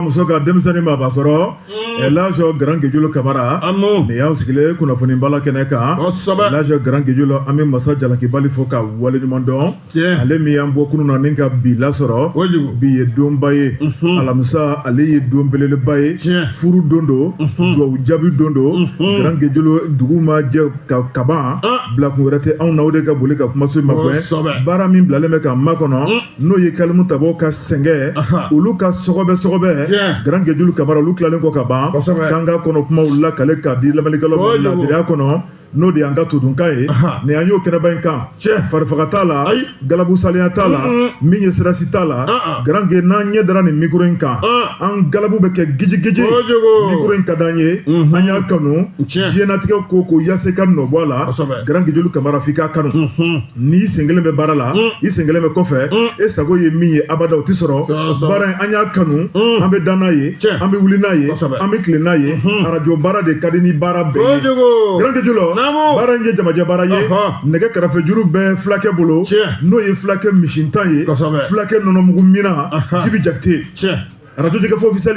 Muso ka denmisɛnnin maabakɔrɔ Elhaji Grand Guédiolo Kamara nin y'an sigilen kunnafoni bala kɛnɛ kan. Elhaji Grand Guédiolo, an bɛ masa jalakibali fo ka waleɲuman dɔn, ale min y'an bɔ kunun na ni ka bi lasɔrɔ. Bi ye donba ye, alamisa, ale ye don belebeleba ye, furu don don, dugawu jaabi don don. Grand Guédiolo, dugu ma jɛ ka kaban, bilakun wɛrɛ tɛ anw na o de ka boli ka kumaso ma gɛn. Baara min bilalen bɛ ka makɔnɔ, n'o ye kalimu tabaw ka sɛgɛn, olu ka sɔgɔbɛ sɔgɔbɛ, Grand Guédiolo Kamara, olu tilalen kɔ ka ban, k'an ka kɔnɔ kumaw lakale k'a di lamɛnnikɛlaw ma ladiriya kɔnɔ, n'o de y'an ka todunkan ye. Nin an y'o kɛnɛba in kan, farifaga t'a la, galabu salenya t'a la, min ye sirasi t'a la. Grand Gué, n'an ɲɛ dara nin micro in kan, an galabu bɛ kɛ gijigiji. Micro in ka d'an ye, an y'a kanu. Diɲɛnatigɛ ko ko yaasa ka nɔ bɔ a la, Grand Guédiolo Kamara, f'i k'a kanu. N'i sen kelen bɛ baara la, i sen kelen bɛ kɔfɛ, e sago ye min ye abada o tɛ sɔrɔ. Baara in, an y'a kanu, an bɛ da n'a ye, an bɛ wuli n'a ye, an bɛ tilen n'a ye. Arajo baara de ka di ni baara bɛɛ ye. Grand Guédiolo, baara in ye jamajɛ baara ye. Nɛgɛ kɛrɛfɛjuru bɛ fulakɛ bolo, n'o ye fulakɛ misintan ye, fulakɛ nɔnɔmugu mina Jibi Jakite. Arajo Jɛkafɔ officiel,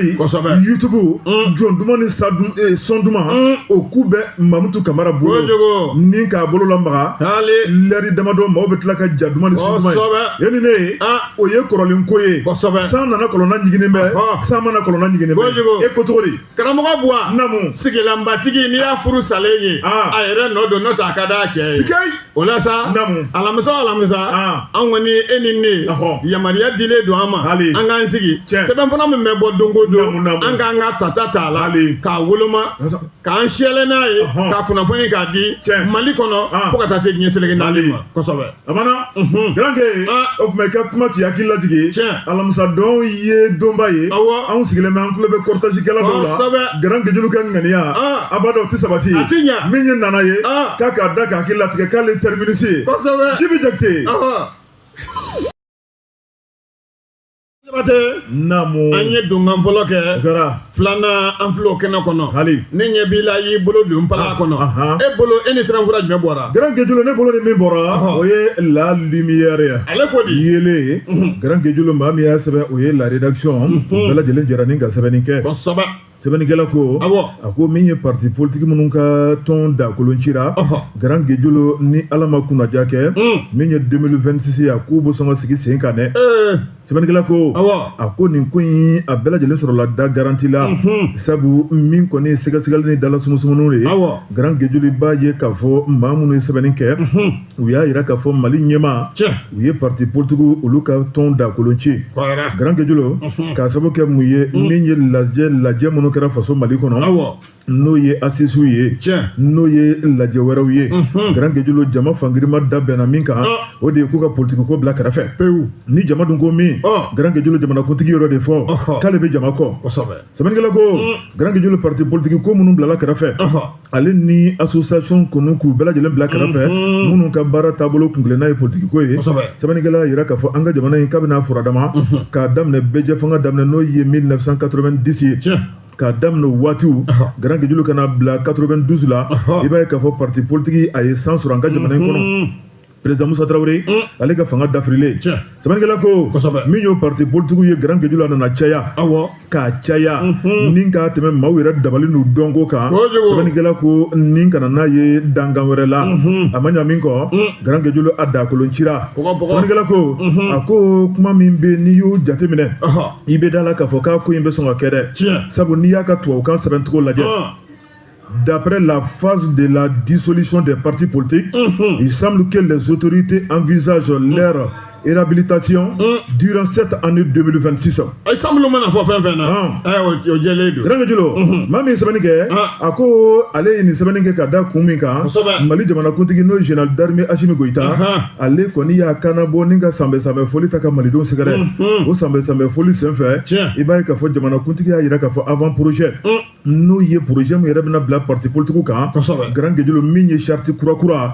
YouTube, jɔn duman ni sa sɔn duman, o ku bɛ Mamutu Kamara bolo ni k'a bolo lamaga lɛri damadɔ, maaw bɛ tila ka ja duman ni sɔn duman ye. Ni ne ye, o ye kɔrɔlen ko ye. San nana, kɔlɔnna jiginnen bɛ, san mana kɔlɔnna jiginnen bɛ. E ko cogo di? Karamɔgɔ Buwa. Namu. Sigilanbatigi, n'i y'a furu salen ye, a yɛrɛ nɔ don, n'o tɛ a ka d'a cɛ ye. O la sa, alamisa o alamisa, an kɔni, e ni ne, yamaruya dilen don an ma an k'an sigi sɛbɛnfura min bɛ bɔ don o don, an k'an ka tata t'a la k'a woloma, k'an siyɛlɛ n'a ye, ka kunnafoni k'a di Mali kɔnɔ fo ka taa se diɲɛ seleke naani ma. Kosɛbɛ. A banna, Grand Gué. O tuma i ka kuma k'i hakili lajigin, alamisa don ye donba ye. Anw sigilen bɛ, an tulo bɛ cortège kɛla dɔw la. Grand Guédiolo ka ŋaniya abada o tɛ sabati. A ti ɲa. Min ye nana ye k'a k'a da k'a hakili latigɛ k'ale terminus ye. Jibi Jakite. Jabate. Naamu. An ye donkan fɔlɔ kɛ. O kɛra. Filanan, an filɛ o kɛnɛ kɔnɔ. Hali. Ne ɲɛ b'i la, i y'i bolo don npalan kɔnɔ. E bolo, e ni sɛbɛnfura jumɛn bɔra? Grand Guédiolo, ne bolo ni min bɔra, o ye La Lumière ye. Ale ko di? Yelen. Grand Guédiolo, maa min y'a sɛbɛn, o ye la rédaction. Bɛɛ lajɛlen jɛra ni ka sɛbɛnni kɛ. Sɛbɛnnikɛla ko, a ko min ye parti politique minnu ka tɔn dakolon cira, Grand Guédiolo, ni Ala ma kunnaja kɛ, min ye 2026 ye, a k'u bɛ sɔn ka sigi sen kan dɛ. Sɛbɛnnikɛla ko, a ko nin ko in, a bɛɛ lajɛlen sɔrɔla da garanti la, sabu min kɔni ye sɛgɛsɛgɛli ni dala sumusumuni de ye. Grand Guédiolo, b'a ye k'a fɔ maa minnu ye sɛbɛnni kɛ, u y'a yira k'a fɔ Mali ɲɛmaa, u ye parti politique olu ka tɔn dakolon ci. Grand Guédiolo, k'a sababu kɛ mun ye? Min ye lajɛ minnu kɛra faso Mali kɔnɔ, n'o ye assises ye, n'o ye lajɛ wɛrɛw ye, Grand Guédiolo, jama fangirima da bɛnna min kan, o de ye k'u ka politiki ko bila kɛrɛfɛ pewu. Ni jama dun ko min, Grand Guédiolo, jamanakuntigi yɔrɔ de fɔ k'ale bɛ jama kɔ. Sɛbɛnnikɛla ko, Grand Guédiolo, parti politique ko minnu bilala kɛrɛfɛ, ale ni association kɔni, k'u bɛɛ lajɛlen bila kɛrɛfɛ, minnu ka baara taabolo kuntilenna ye politiki ko ye. Sɛbɛnnikɛla y'a yira k'a fɔ an ka jamana in, kabini a furadama k'a daminɛ bɛɛjɛ fanga daminɛ, n'o ye 1990 ye, k'a daminɛ o waatiw, Grand Guédiolo, ka na bila 92 la, i b'a ye k'a fɔ parti politique a ye san sɔrɔ an ka jamana in kɔnɔ. Président Musa Tarawele, ale ka fanga dafirilen, sɛbɛnnikɛla ko min y'o parti politique ye, Grand Guédiolo, a nana caya k'a caya ni k'a tɛmɛ maaw yɛrɛ dabali n'u dɔnko kan. Sɛbɛnnikɛla ko ni kana n'a ye dankan wɛrɛ la, a ma ɲa min kɔ, Grand Guédiolo, a dakolon cira. Sɛbɛnnikɛla ko, a ko kuma min bɛ, n'i y'o jateminɛ, i bɛ da la k'a fɔ k'a ko in bɛ sɔn ka kɛ dɛ, sabu n'i y'a ka tubabukan sɛbɛncogo lajɛ: D'après la phase de la dissolution des partis politiques, il semble que les autorités envisagent leur réhabilitation durant cette année 2026. Ay semble mana fɔ fɛn fɛn na, o jɛlen don. Grand Guédiolo, maa min ye sɛbɛnni kɛ, a ko ale ye nin sɛbɛnni kɛ ka da kun min kan, Mali jamanakuntigi, n'o ye général d'armée Assimi Goïta, ale kɔni y'a kana bɔ ni ka sanbɛ sanbɛ foli ta ka malidenw sɛgɛrɛ. O sanbɛ sanbɛ foli senfɛ, i b'a ye k'a fɔ jamanakuntigi y'a yira k'a fɔ avant projet, n'o ye projet min yɛrɛ bɛna bila parti politique kan, Grand Guédiolo, min ye charte kura kura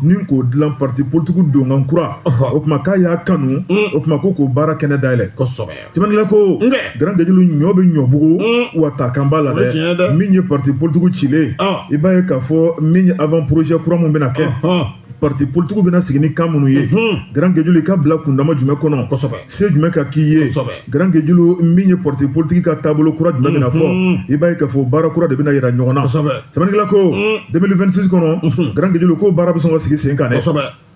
ni k'o dilan, parti politique donkan kura, o tuma k'a y'a kanu, o tuma ko k'o baara kɛnɛ dayɛlɛ. Sɛbɛnnikɛla ko, Grand Guédiolo, ɲɔ bɛ ɲɔbugu wa takan b'a la dɛ. Min ye parti politique cilen, i b'a ye k'a fɔ min ye avant projet kura mun bɛna kɛ. Parti politique bɛna sigi ni kan minnu ye, Grand Guedjulu, i ka bila kundama jumɛn kɔnɔ, se jumɛn ka k'i ye, Grand Guedjulu, min ye parti politique ka taabolo kura jumɛn bɛna fɔ, i b'a ye k'a fɔ baara kura de bɛna yira ɲɔgɔn na. Sɛbɛnnikɛla ko 2026 kɔnɔ, Grand Guedjulu, ko baara bɛ sɔn ka sigi sen kan dɛ.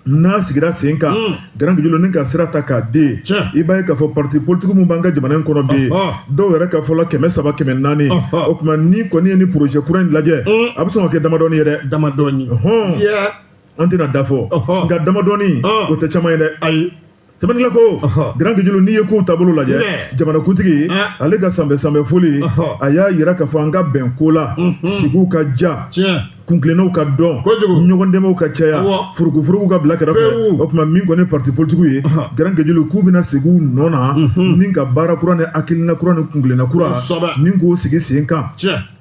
N'a sigira sen kan, Grand Guedjulu, ni ka sira ta k'a den, i b'a ye k'a fɔ parti politique min b'an ka jamana in kɔnɔ bi, dɔw yɛrɛ ka fɔ la 300, 400. O tuma ni kɔni ye ni projet kura in lajɛ, a bɛ sɔn ka kɛ damadɔni ye dɛ. Damadɔni. An tɛna da fɔ, nka damadɔni o tɛ caman ye dɛ. Ayi. Sɛbɛnnikɛla ko, Grand Guedjulu, n'i ye kow taabolo lajɛ, jamanakuntigi ale ka sanbɛ sanbɛ foli, a y'a yira k'a fɔ an ka bɛn ko la, sigiw ka ja, kuntilennaw ka dɔn, ɲɔgɔn dɛmɛw ka caya, furukufuruku ka bila kɛrɛfɛ. O tuma min kɔni parti politique ye, Grand Guedjulu, k'u bɛna segin u nɔ na ni ka baara kura ni hakilina kura ni kuntilenna kura ni k'o sigi sen kan.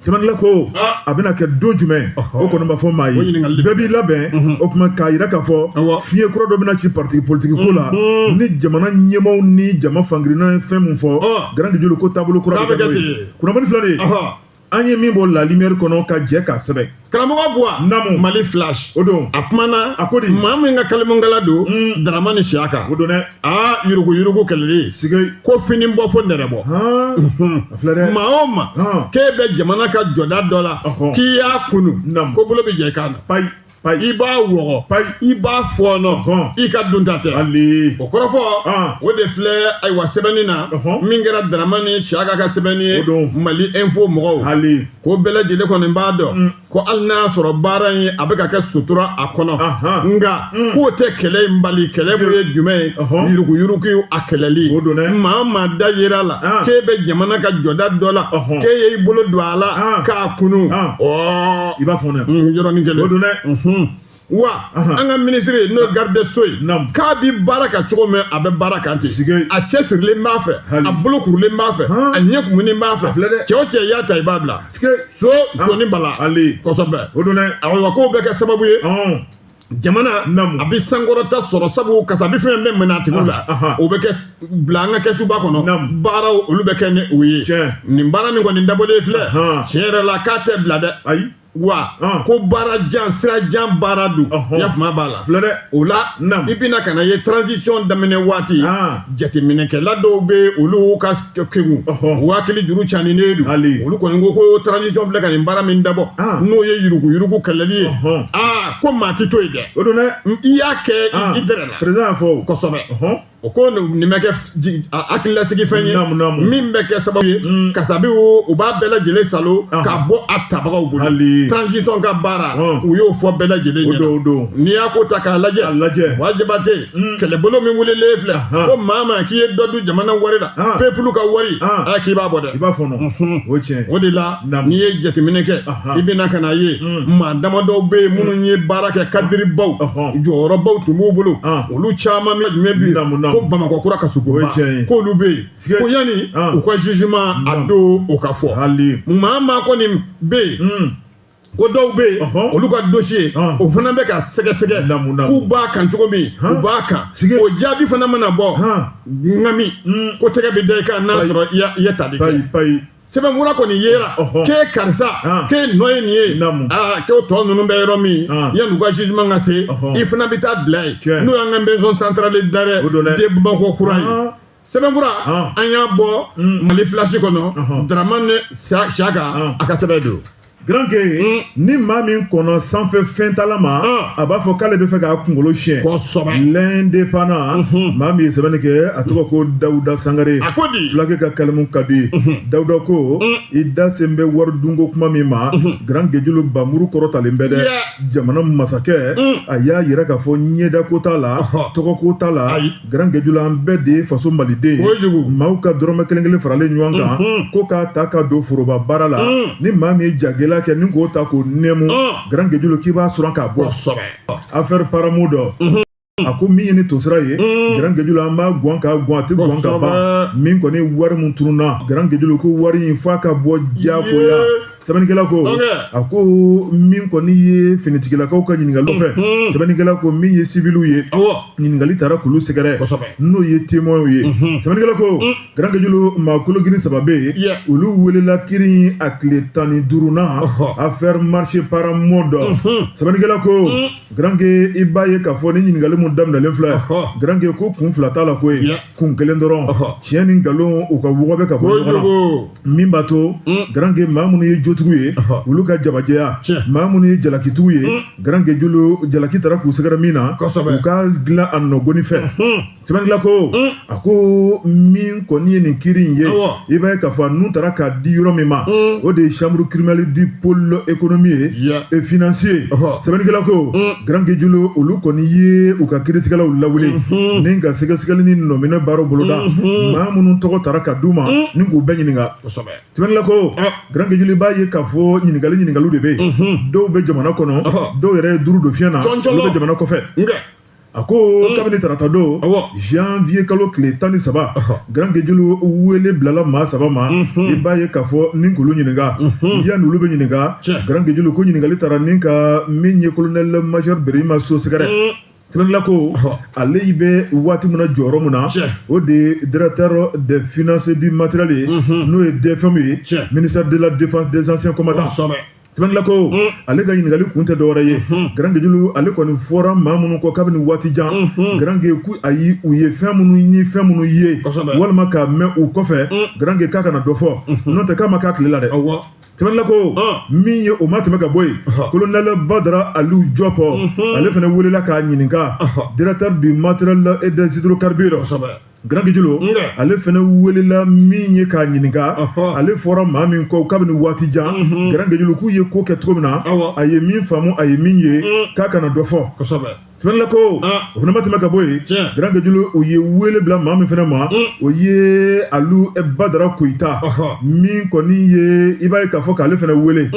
Sɛbɛnnikɛla ko a bɛna kɛ don jumɛn, o kɔni b'a fɔ maa ye, bɛɛ b'i labɛn. O tuma k'a yira k'a fɔ fiɲɛ kura dɔ bɛna ci parti politique ko la, ni jamana ɲɛmaaw ni jama fangirinna ye fɛn mun fɔ, Grand Guedjulu, ko taabolo kura bɛ kɛ n'o ye. Kunnafoni filɛ nin ye, an ye min bɔ La Lumière kɔnɔ ka jɛ k'a sɛbɛn. Karamɔgɔ Buwa. Naamu. Mali Flash. O don. A kumana. A ko di? Maa min ka kalimukala don Daramani Siyaka. O don dɛ. Aa, yurugu yurugu kɛlɛli. Sige. Ko fini bɔ fo nɛrɛ bɔ. A filɛ dɛ. Maa o maa k'e bɛ jamana ka jɔda dɔ la, k'i y'a kunu, ko bolo bɛ jɛ i kan na. Payi. I b'a wɔgɔ, i b'a fɔɔnɔ, i ka dunta tɛ. Hali. O kɔrɔfɔ, o de filɛ ayiwa sɛbɛnni na, min kɛra Daramani Siyaka ka sɛbɛnni ye Mali Info mɔgɔw. Hali. Ko bɛɛ lajɛlen kɔni b'a dɔn ko hali n'a y'a sɔrɔ baara in a bɛ ka kɛ sutura a kɔnɔ, nka k'o tɛ kɛlɛ in bali. Kɛlɛ mun ye jumɛn ye? Yurugu yurugu a kɛlɛli. Maa o maa da yera la k'e bɛ jamana ka jɔda dɔ la, k'e y'i bolo don a la k'a kunu, i b'a fɔ dɛ. Yɔrɔnin kelen. O don dɛ. Wa an ka minisiri, n'o ye garde des sceaux ye, k'a bi baara kan cogo min, a bɛ baara kan ten. A cɛsirilen b'a fɛ, a bolo kurulen b'a fɛ, a ɲɛ kumunen b'a fɛ. Cɛ o cɛ y'a ta, i b'a bila so soni bala. Kosɛbɛ. O don dɛ. Ayiwa, k'o bɛ kɛ sababu ye jamana a bɛ sankɔrɔta sɔrɔ, sabu kasabi fɛn bɛ minɛ a tigiw la, o bɛ kɛ bila an ka kɛsuba kɔnɔ, baaraw olu bɛ kɛ ni o ye. Nin baara min kɔni dabɔlen filɛ, tiɲɛ yɛrɛ la, k'a tɛ bila dɛ. Ayi. Wa ko baara jan, sira jan baara don, yafama b'a la. Filɛ dɛ. O la, i bɛna ka na ye transition daminɛ waati, jateminɛkɛla dɔw bɛ, olu ka kegun, u hakili juru caninen don. Olu kɔni ko ko transition filɛ ka nin baara min dabɔ, n'o ye yurugu yurugu kɛlɛli ye, aa, ko maa ti to yen dɛ. O don dɛ. I y'a kɛ i dɛrɛ la. Président y'a fɔ. Kosɛbɛ. O ko nin bɛ kɛ hakililasigi fɛn ye min bɛ kɛ sababu ye kasabi u b'a bɛɛ lajɛlen salo ka bɔ a tabagaw bolo. Transition ka baara, u y'o fɔ bɛɛ lajɛlen ɲɛna. N'i y'a ko ta k'a lajɛ, Wajabate, kɛlɛbolo min wulilen filɛ, ko maa maa k'i ye dɔ dun jamana wari la, peuple ka wari, a k'i b'a bɔ dɛ. I b'a fɔ nɔ. O tiɲɛ. O de la, n'i ye jateminɛ kɛ, i bɛna ka na ye maa damadɔw bɛ yen minnu ye baara kɛ, kadiribaw, jɔyɔrɔbaw tun b'u bolo, olu caman jumɛn bɛ yen ko Bamakɔ kura ka suguba, k'olu bɛ yen, ko yanni u ka jugement a don o ka fɔ. Maa maa kɔni bɛ yen, ko dɔw bɛ yen, olu ka dossier o fana bɛ ka sɛgɛsɛgɛ, k'u b'a kan cogo min, u b'a kan, o jaabi fana mana bɔ, ŋami ko tɛgɛ bɛ da i kan n'a sɔrɔ i ye tali kɛ. Sɛbɛnfura kɔni yera k'e karisa, k'e nɔ ye nin ye, aa, k'o tɔ ninnu bɛ yɔrɔ min, yanni u ka jugement ka se, i fana bɛ taa bila yen, n'o y'an ka maison centrale d'arrêt de Bamakɔ kura ye. Sɛbɛnfura, an y'a bɔ Mali Flash kɔnɔ, Dramane Siyaka a ka sɛbɛn don. Grand K, ni maa min kɔnɔ sanfɛ fɛntala ma, a b'a fɔ k'ale bɛ fɛ k'a kunkolo siɲɛ. Kosɛbɛ. L'indépendant, maa min ye sɛbɛnni kɛ, a tɔgɔ ko Dawuda Sangare. A ko di? Fulakɛ ka kalimu ka di. Dawuda ko i da sen bɛ wari dunko kuma min ma, Grand Guedjulu, bamuru kɔrɔtalen bɛ dɛ. Jamana masakɛ, a y'a yira k'a fɔ ɲɛda ko t'a la, tɔgɔ ko t'a la. Grand Guedjulu, an bɛɛ de ye faso maliden ye. Maaw ka dɔrɔmɛ kelen kelen faralen ɲɔgɔn kan ko k'a ta ka don foroba baara la, ni maa min ye jagɛlɛya kɛ ni k'o ta k'o nɛmu, Grand Guedjulu, k'i b'a sɔrɔ k'a bɔ. Affaire Paramu dɔ, a ko min ye ni tosira ye, Grand Guedjulu, an b'a guwan k'a guwan, a tɛ guwan ka ban. Min kɔni wari min tununna, Grand Guedjulu, ko wari in f'a ka bɔ diyagoya. Sɛbɛnnikɛla ko a ko min kɔni ye finitigilakaw ka ɲininkali fɛ, sɛbɛnnikɛla ko min ye civiliw ye, ɲininkali taara k'olu sɛgɛrɛ, n'o ye témoins ye. Sɛbɛnnikɛla ko Grand Guédiolo maa kologirin 3 bɛ yen, olu welela kiiri a tile 15nan affaire marché paramode. Sɛbɛnnikɛla ko Grand Gué, i b'a ye k'a fɔ ni ɲininkali mun daminɛlen filɛ, Grand Gué ko kun 2 t'a la ko ye, kun 1 dɔrɔn, tiɲɛ ni nkalon u ka wɔgɔbɛ ka bɔ ɲɔgɔn na, min b'a to Grand Gué maa minnu ye jotigiw ye olu ka jabajɛya, maa minnu ye jalakitigiw ye, Grand Guédiolo jalaki taara k'u sɛgɛrɛ min na, u ka dilan a nɔgɔni fɛ. Sɛbɛnnikɛla ko a ko min kɔni ye nin kiiri in ye, i b'a ye k'a fɔ a nun taara k'a di yɔrɔ min ma, o de ye chambre criminelle du pôle économie et financier. Sɛbɛnnikɛla ko Grand Guédiolo olu kɔni ye u ka kiiritigɛlaw lawuli ni ka sɛgɛsɛgɛli ni nɔminɛ baaraw boloda, maa minnu tɔgɔ taara ka d'u ma ni k'u bɛɛ ɲininka. Sɛbɛnnikɛla ko Grand Guédiolo b'a ye k'a fɔ ɲininkaliw de bɛ yen, dɔw bɛ jamana kɔnɔ, dɔw yɛrɛ ye 5 don fiɲɛ na, olu bɛ jamana kɔfɛ. A ko kabini tarata don janvier kalo tile 13, Grand Guédiolo wele bilala maa 3 ma, i b'a ye k'a fɔ ni k'olu ɲininka. Yanni olu bɛ ɲininka, Grand Guédiolo ko ɲininkali taara ni ka min ye colonel major Birima So sɛgɛrɛ. Sɛbɛnnikɛla ko ale bɛ waati min na jɔyɔrɔ min na, o de ye directeur des finances du matériel ye, n'o ye DFM ye, ministère de la défense des anciens combattants. Sɛbɛnnikɛla ko ale ka ɲininkali kun tɛ dɔwɛrɛ ye, Grand Guédiolo ale kɔni fɔra maa minnu kɔ kabini waati jan, Grand Gué ko ayi, u ye fɛn minnu ni fɛn minnu ye walima k'a mɛn u kɔfɛ, Grand Gué k'a kana dɔ fɔ, n'o tɛ k'a ma k'a tile la dɛ. Sɛbɛnnikɛla ko min ye o ma tɛmɛ ka bɔ yen, colonel Badara Aliou Diop, ale fana welela k'a ɲininka, directeur du matériel et des hydrocarbures. Grand Guédiolo ale fana welela min ye k'a ɲininka, ale fɔra maa min kɔ kabini waati jan, Grand Guédiolo k'u ye ko kɛ cogo min na, a ye min faamu, a ye min ye, k'a kana dɔ fɔ. Sɛbɛnnikɛla ko o fana ma tɛmɛ ka bɔ yen, Grand Guédiolo o ye wele bila maa min fana ma, o ye Alu Badara Koyita, min kɔni ye i b'a ye k'a fɔ k'ale fana wele,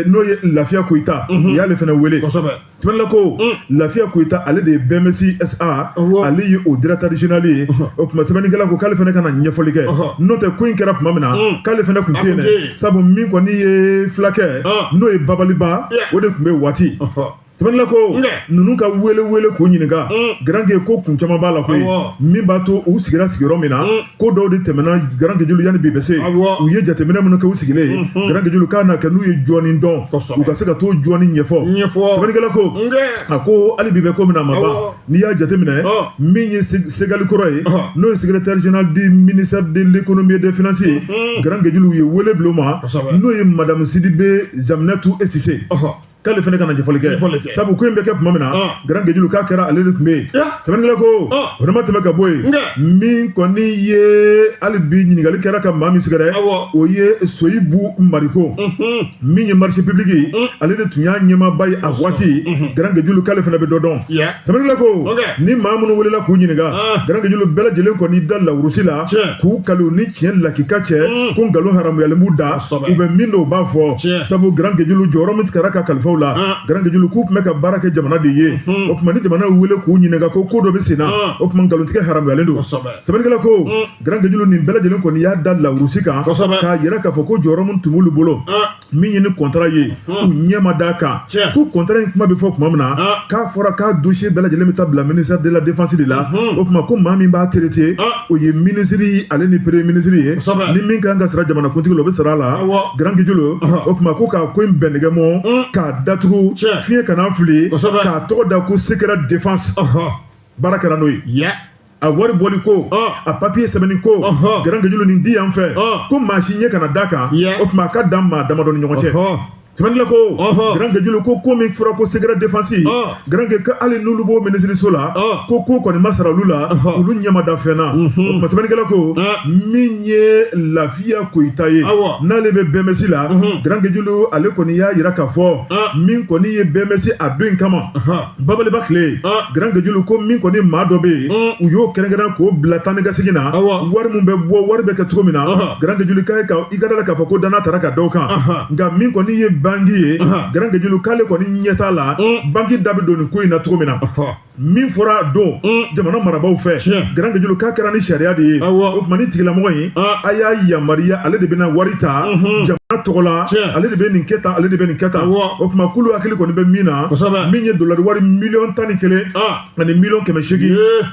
n'o ye Lafiya Koyita, i y'ale fana wele. Sɛbɛnnikɛla ko Lafiya Koyita ale de ye BMS SA, ale ye o directeur général ye. O tuma sɛbɛnnikɛla ko k'ale fana ka na ɲɛfɔli kɛ, n'o tɛ ko in kɛra tuma min na k'ale fana tun tɛ yen dɛ, sabu min kɔni ye fulakɛ n'o ye Babaliba, o de tun bɛ waati. Sɛbɛnnikɛla ko ninnu ka wele k'u ɲininka, Grand Gué ko kun caman b'a la koyi, min b'a to u sigira sigiyɔrɔ min na, ko dɔw de tɛmɛna Grand Guédiolo yanni bi bɛ se, u ye jateminɛ minnu kɛ u sigilen, Grand Guédiolo k'a na kɛ n'u ye jɔnni dɔn, u ka se ka t'o jɔnni ɲɛfɔ. Sɛbɛnnikɛla ko a ko hali bi bɛ ko min na a ma ban, n'i y'a jateminɛ min ye Segali kɔrɔ ye, n'o ye secrétaire général du ministère de l'économie et des finances ye, Grand Guédiolo u ye wele bila o ma, n'o ye madame Sidibe Jaminatou Cissé, k'ale fana kana ɲɛfɔli kɛ, sabu ko in bɛ kɛ tuma min na, Grand Guédiolo k'a kɛra ale de tun bɛ yen. Sɛbɛnnikɛla ko o fana ma tɛmɛ ka bɔ yen, min kɔni ye hali bi ɲininkali kɛra ka maa min sɛgɛrɛ, o ye Soyibu Mariko, min ye marché public ye, ale de tun y'a ɲɛmaaba ye a waati, Grand Guédiolo k'ale fana bɛ dɔ dɔn. Sɛbɛnnikɛla ko ni maa minnu welela k'u ɲininka, Grand Guédiolo bɛɛ lajɛlen kɔni da lawurusi la k'u kali ni tiɲɛ lakika cɛ, ko nkalon haramuyalen b'u da, u bɛ min dɔn u b'a fɔ, sabu Grand Guédiolo jɔyɔrɔ min kɛra ka kalifa la, Grand Guédiolo k'u tun bɛ ka baara kɛ jamana de ye, o tuma ni jamana wele k'u ɲininka ko ko dɔ bɛ sen na, o tuma nkalontigɛ haramuyalen don. Sɛbɛnnikɛla ko Grand Guédiolo nin bɛɛ lajɛlen kɔni y'a da lawurusi kan k'a yira k'a fɔ ko jɔyɔrɔ min tun b'olu bolo, min ye ni contrat ye, u ɲɛ ma d'a kan, ko contrat in kuma bɛ fɔ tuma min na, k'a fɔra k'a dossier bɛɛ lajɛlen bɛ taa bila ministère de la défense de la, o tuma ko maa min b'a traité, o ye ministre ale ni premier ministre ye, ni min kan ka sara jamanakuntigi la o bɛ sara a la. Grand Guédiolo o tuma ko k'a ko in bɛn nɛgɛ mɔ k'a datugu, fiɲɛ kana fili, k'a tɔgɔ da ko secret défense, baara kɛra n'o ye. A wari bɔli ko, a papier sɛbɛnni ko, Grand Guédiolo nin di yan fɛ, ko maa si ɲɛ kana d'a kan, o tuma a ka dan maa damadɔ ni ɲɔgɔn cɛ. Sɛbɛnnikɛla ko Grand Guédiolo ko min fɔra ko secret défense, Grand Gué ko hali n'olu b'o minisiriso la, ko kɔni ma sara olu la, olu ɲɛ ma da fɛn na. O tuma sɛbɛnnikɛla ko min ye Lafiya Koyita ye, n'ale bɛ BMS la, Grand Guédiolo ale kɔni y'a yira k'a fɔ min kɔni ye BMS a don in kama, Babaliba tile, Grand Guédiolo ko min kɔni maa dɔ bɛ yen, u y'o kɛrɛnkɛrɛn k'o bila taa ni ka segin na, wari min bɛ bɔ, wari bɛ kɛ cogo min na, Grand Guédiolo k'a i ka da la k'a fɔ ko danaya taara ka dɔw kan, nka min kɔni ye banki ye, Grand Guédiolo k'ale kɔni ɲɛ t'a la, banki da bɛ don nin ko in na cogo min na. Min fɔra don jamana marabaaw fɛ, Grand Guédiolo, k'a kɛra ni sariya de ye. O tuma ni tigilamɔgɔ in, a y'a yamaruya, ale de bɛna wari ta jamana tɔgɔ la, ale de bɛ nin kɛ tan, ale de bɛ nin kɛ tan. O tuma k'olu hakili kɔni bɛ min na, min ye dolari wari 11 miliyɔn ani 800 miliyɔn,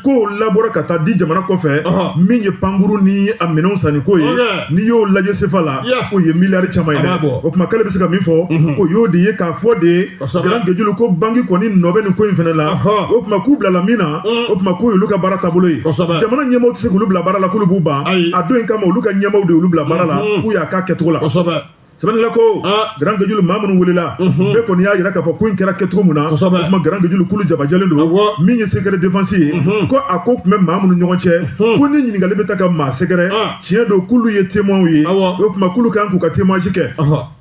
k'o labɔra ka taa di jamana kɔfɛ, min ye pankuru ni a minɛnw sanni ko ye. N'i y'o lajɛ sefa la, o ye miliyari caman ye dɛ. O tuma k'ale bɛ se ka min fɔ, o y'o de ye, k'a fɔ de, Grand Guédiolo, ko banki kɔni nɔ bɛ nin ko in fɛnɛ la. O tuma k'u bilala min na, o tuma k'o y'olu ka baara taabolo ye. Jamana ɲɛmaaw tɛ se k'olu bila baara la k'olu b'u ban a don in kama. Olu ka ɲɛmaaw de y'olu bila baara la, k'u y'a k'a kɛcogo la. Sɛbɛnnikɛla ko, Grand Guédiolo, maa minnu welela, bɛɛ kɔni y'a yira k'a fɔ ko in kɛra kɛcogo mun na. O tuma Grand Guédiolo, k'olu jabajɛlen don. Min ye secret défense ye, ko a ko tun bɛ maa minnu ɲɔgɔn cɛ, ko ni ɲininkali bɛ taa ka maa sɛgɛrɛ, tiɲɛ don k'olu ye témoins ye. O tuma k'olu kan k'u ka témoignage kɛ.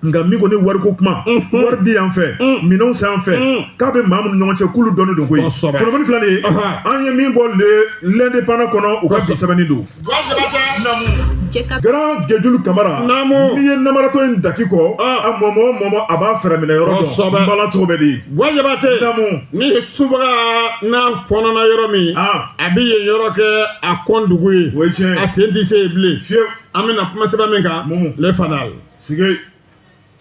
Nka min kɔni wariko kuma, wari di yan fɛ, minɛnw san yan fɛ, k'a bɛ maa minnu ɲɔgɔn cɛ, k'olu dɔnnen don koyi. Kunnafoni filɛ nin ye, an ye min bɔ L'Indépendant kɔnɔ, u ka bi sɛbɛnni don. Grand Guédiolo Kamara, n'i ye namaratɔ in daki kɔ, a mɔmɔ o mɔmɔ, a b'a fɛrɛ minɛ yɔrɔ dɔn. N bala cogo bɛ di? Jabate, ni subaga n'a fɔnɔna yɔrɔ min, a bɛ yen yɔrɔ kɛ a kɔn dugu ye. O ye tiɲɛ. A sen tɛ se yen bilen. Fiyewu. An bɛna kuma sɛbɛn min kan, Le Fanal. Sige.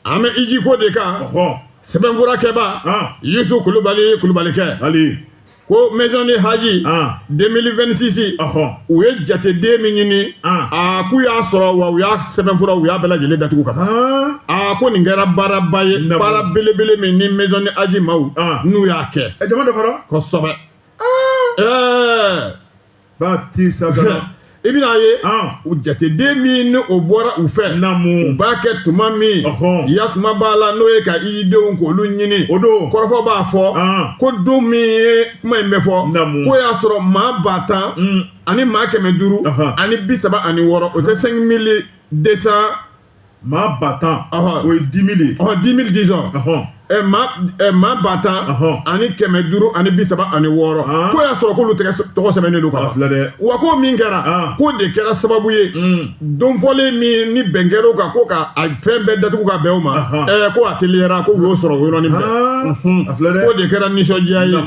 An bɛ iji ko de kan. Sɛbɛnfurakɛba Yusu Kulubali, Kulubalikɛ. Hali. Ko Maison du Hadj 2026, u ye jateden min ɲini, a k'u y'a sɔrɔ wa, u y'a sɛbɛnfura, u y'a bɛɛ lajɛlen datugu ka ban. A ko nin kɛra baaraba ye, baara belebele min ni Maison du Hadj maaw n'u y'a kɛ. Ɛ, jama dafara. Kosɛbɛ. Ɛɛ. Ba ti sagana. I bɛna ye, u jateden min ni o bɔra u fɛ, u b'a kɛ tuma min, yasuma b'a la, n'o ye ka i denw k'olu ɲini. O don. Kɔrɔfɔ b'a fɔ ko don min ye kuma in bɛ fɔ, k'o y'a sɔrɔ maa 10 000 ani maa 536, o tɛ 5200. Maa 10 000, o ye 10 000 ye. 10 000 disons. Maa 10 536, k'o y'a sɔrɔ k'olu tɔgɔ sɛbɛnnen don ka ban. Filɛ dɛ. Wa ko min kɛra, k'o de kɛra sababu ye, don fɔlen min ni bɛn kɛra o kan ko ka a fɛn bɛɛ datugu ka bɛn o ma, ko a teliyara, ko u y'o sɔrɔ o yɔrɔnin bɛɛ. A filɛ dɛ. K'o de kɛra nisɔndiya ye. O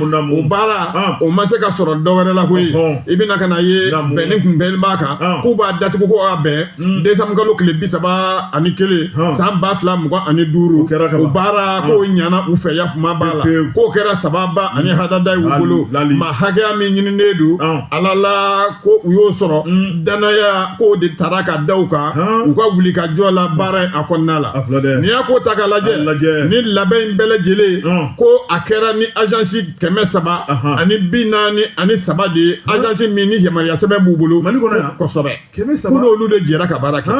baara o ma se ka sɔrɔ dɔ wɛrɛ la koyi. I bɛna ka na ye, bɛnni kun bɛn b'a kan k'u b'a datugu ko a bɛn décembre kalo tile 31 san 2025. O baara k'o ɲana u fɛ, yafuma b'a la, k'o kɛra sababa ani hadada ye u bolo. Maa hakɛya min ɲininen don Ala la, ko u y'o sɔrɔ. Danaya k'o de tara ka da u kan, u ka wuli ka jɔ la baara in a kɔnɔna la. N'i y'a ko ta k'a lajɛ, ni labɛn in bɛɛ lajɛlen, ko a kɛra ni agence 343 de ye, agence min ni yamaruya sɛbɛn b'u bolo. Mali kɔnɔ yan. Kosɛbɛ. 300. Ko n'olu de jɛra ka baara kɛ.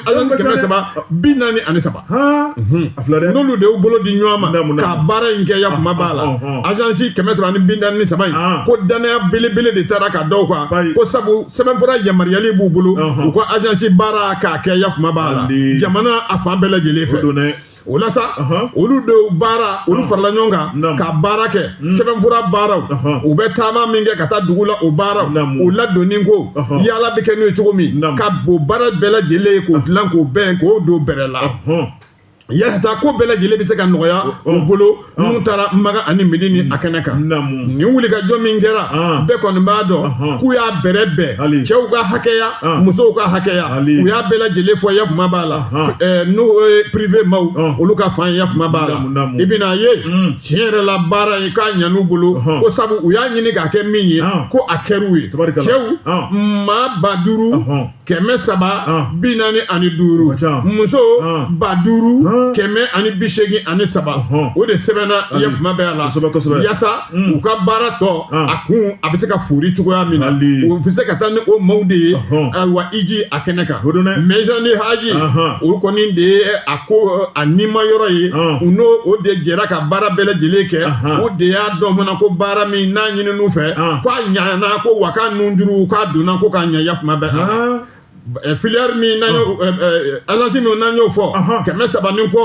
Agence 343. A filɛ dɛ. N'olu de y'u bolo di ɲɔgɔn ma ka baara in kɛ, yakuma b'a la, agence 343 in, ko danaya belebele de taara ka da u kan, ko sabu sɛbɛnfura yamaruyali b'u bolo, u ka agence baara k'a kɛ, yakuma b'a la, jamana a fan bɛɛ lajɛlen fɛ. O la sa, olu de baara, olu farala ɲɔgɔn kan ka baara kɛ, sɛbɛnfura baaraw, u bɛ taama min kɛ ka taa dugu la, o baaraw, o ladonni ko yaala bɛ kɛ n'o ye cogo min, ka o baara bɛɛ lajɛlen k'o dilan, k'o bɛn, k'o don bɛrɛ la, yasa ko bɛɛ lajɛlen bɛ se ka nɔgɔya u bolo n'u taara Maga ani Medini a kɛnɛ kan. Nin wulikajɔ min kɛra, bɛɛ kɔni b'a dɔn k'u y'a bɛrɛ bɛn cɛw ka hakɛya, musow ka hakɛya, u y'a bɛɛ lajɛlen fɔ, yakuma b'a la, n'o ye privé maaw, olu ka fan, yakuma b'a la. I bɛna ye, tiɲɛ yɛrɛ la, baara ye k'a ɲan'u bolo, ko sabu u y'a ɲini k'a kɛ min ye, ko a kɛr'u ye. Cɛw maa 5345, muso 5183, o de sɛbɛnna yakuma bɛɛ a la, yasa u ka baara tɔ a kun a bɛ se ka foori cogoya min na, u bɛ se ka taa ni o maaw de ye, ayiwa, iji a kɛnɛ kan. Maison du Hadj, o kɔni de ye a ko a nima yɔrɔ ye, u n'o o de jɛra ka baara bɛɛ lajɛlen kɛ. O de y'a dɔn fana ko baara min n'a ɲinин'u fɛ, k'a ɲana, ko wa k'a nunjuru k'a donna, ko k'a ɲɛ, yakuma bɛɛ. Filière min n'an y'o, agence min n'an y'o fɔ, 300 ni kɔ,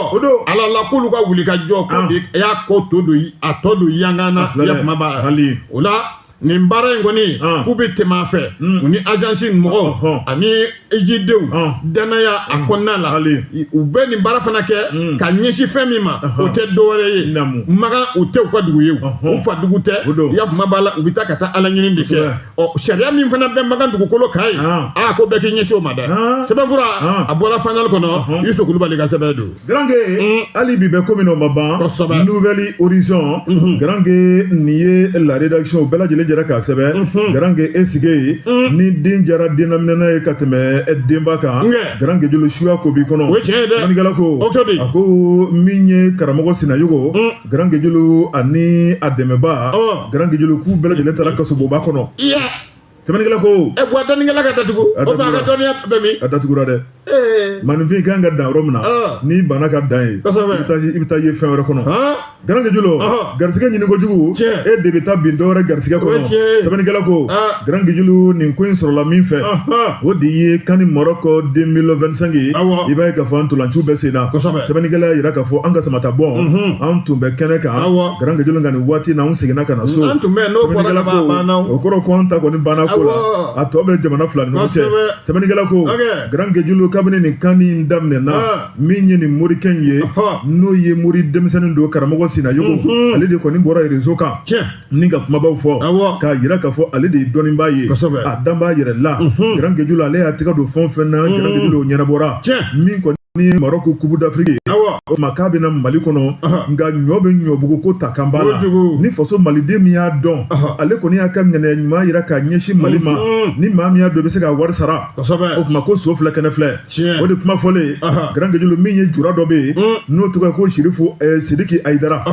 Ala la, k'olu ka wuli ka jɔ, ko de y'a ko to don a tɔ don yangan na, yakuma b'a la. O la, nin baara in kɔni, k'u bɛ tɛmɛ a fɛ, u ni agence mɔgɔw ani ejidenw danaya a kɔnɔna la u bɛ nin baara fana kɛ ka ɲɛsin fɛn min ma o tɛ dɔwɛrɛ ye Makan u tɛ u ka dugu ye u fa dugu tɛ i y'a faamu b'a la u bɛ taa ka taa ala ɲini de kɛ ɔ sariya min fana bɛ Makan dugukolo kan yen aa ko bɛɛ k'i ɲɛsin o ma dɛ sɛbɛnfura a bɔra Fanal kɔnɔ Yusu Kulubali ka sɛbɛn don. Garanke hali bi bɛ ko min na o ma ban Nouvel Horizon Garanke nin ye la rédaction bɛɛ lajɛlen jɛra k'a sɛbɛn Garanke e sigi yen ni den jara dennaminɛna ye ka tɛmɛ denba kan Garanke jolo suya ko b'i kɔnɔ sɛbɛnnikɛla ko a ko min ye karamɔgɔ Sinayogo Garanke jolo ani a dɛmɛba Garanke jolo k'u bɛɛ lajɛlen taara kasobonba kɔnɔ. Sɛbɛnnikɛla ko ɛ wa dɔnnikɛla ka datugu o b'a ka dɔnniya bɛ min? A datugura dɛ. Maaninfin kan ka dan yɔrɔ min na n'i banna ka dan yen i bɛ taa ye fɛn wɛrɛ kɔnɔ. Garanke jolo garisɛgɛ ɲini kojugu e de bɛ taa bin dɔ wɛrɛ garisɛgɛ kɔnɔ. Sɛbɛnnikɛla ko Garanke jolo nin ko in sɔrɔla min fɛ o de ye CAN Maroc 2025 ye. I b'a ye k'a fɔ an ntolanciw bɛ sen na. Sɛbɛnnikɛla y'a jira k'a fɔ an ka samata bɔn an tun bɛ kɛnɛ kan Garanke jolo nka nin waati na an seginna ka na so. Sɛbɛnnikɛla ko o kɔrɔ ko an ta kɔni banna ko la a tɔ bɛ jamana fila ni ɲɔgɔn cɛ. Sɛbɛnnikɛla ko Garanke jolo kabini nin CAN in daminɛna min ye nin morikɛ in ye n'o ye mori denmisɛnnin don karamɔgɔ Sinayogo ale de kɔni bɔra réseau kan ni ka kumabaw fɔ k'a jira k'a fɔ ale de ye dɔnnibaa ye a dan b'a yɛrɛ la. Garanke jolo ale y'a tɛgɛ don fɛn o fɛn na Garanke jolo o ɲɛnabɔra. Min kɔni ni Maroc Coupe d'Afrique o ma k'a bɛna Mali kɔnɔ nka ɲɔ bɛ ɲɔbugu ko ta kan b'a la ni faso maliden min y'a dɔn ale kɔni y'a ka ŋaniya ɲuman jira k'a ɲɛsin Mali ma ni maa min y'a dɔn i bɛ se k'a wari sara o tuma ko so filɛ kɛnɛ filɛ o de kuma fɔlen Garanke jolo min ye jura dɔ bɛ yen n'o tɔgɔ ko Sirifu Sidiki Ayidara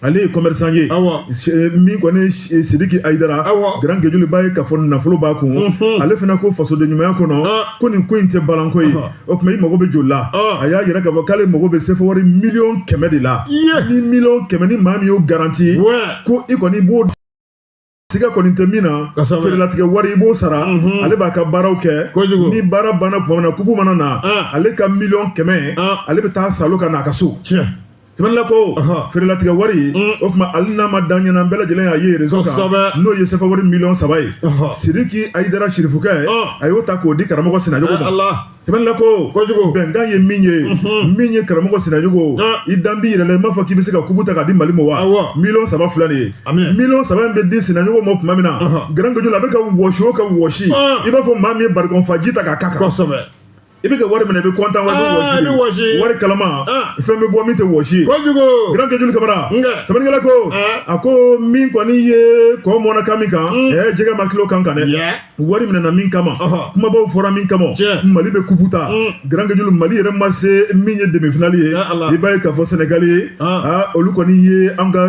ale ye commerçant ye min kɔni Sidiki Ayidara Garanke jolo b'a ye k'a fɔ nafolo b'a kun ale fana ko fasoden ɲumanya kɔnɔ ko nin ko in tɛ balanko ye o tuma i mago bɛ joli la a y'a jira k'a fɔ k'ale mago bɛ sefa wari 100 000 de la ni 100 000 ni maa min y'o garanti ko i kɔni b'o siga kɔni tɛ min na feerelatigɛ wari i b'o sara ale b'a ka baaraw kɛ ni baara banna tuma min na kupu mana na ale ka 100 000 ale bɛ taa salo ka n'a ka so. Sɛbɛnnikɛla ko feerelatigɛ wari o tuma ale n'a ma dan ɲɛna bɛɛ lajɛlen y'a ye réseau kan n'o ye sefa wari 3 millions ye Sidiki Ayidara Sirifukɛ a y'o ta k'o di karamɔgɔ Sinayogo ma. Sɛbɛnnikɛla ko bɛnkan ye min ye min ye karamɔgɔ Sinayogo i dan b'i yɛrɛ la i m'a fɔ k'i bɛ se ka kupu ta k'a di Mali ma wa 3 millions filɛ nin ye 3 millions in bɛ di Sinayogo ma tuma min na Garanke jolo a bɛ ka wɔsi o ka wɔsi i b'a fɔ maa min ye barikɔnfa ji ta k'a k'a kan. I bɛ ka wari minɛ i bɛ kɔntan wa i bɛ wɔsi wari kalama fɛn bɛ bɔ min tɛ wɔsi ye. Garanke jolo Kamara sɛbɛnnikɛla ko a ko min kɔni ye kɔ mɔnna kan min kan jɛgɛ ma kilo kan kan dɛ wari minɛna min kama kumabaw fɔra min kama Mali bɛ kupu ta Garanke jolo Mali yɛrɛ ma se min ye demi-finale ye i b'a ye k'a fɔ Senegali ye olu kɔni ye an ka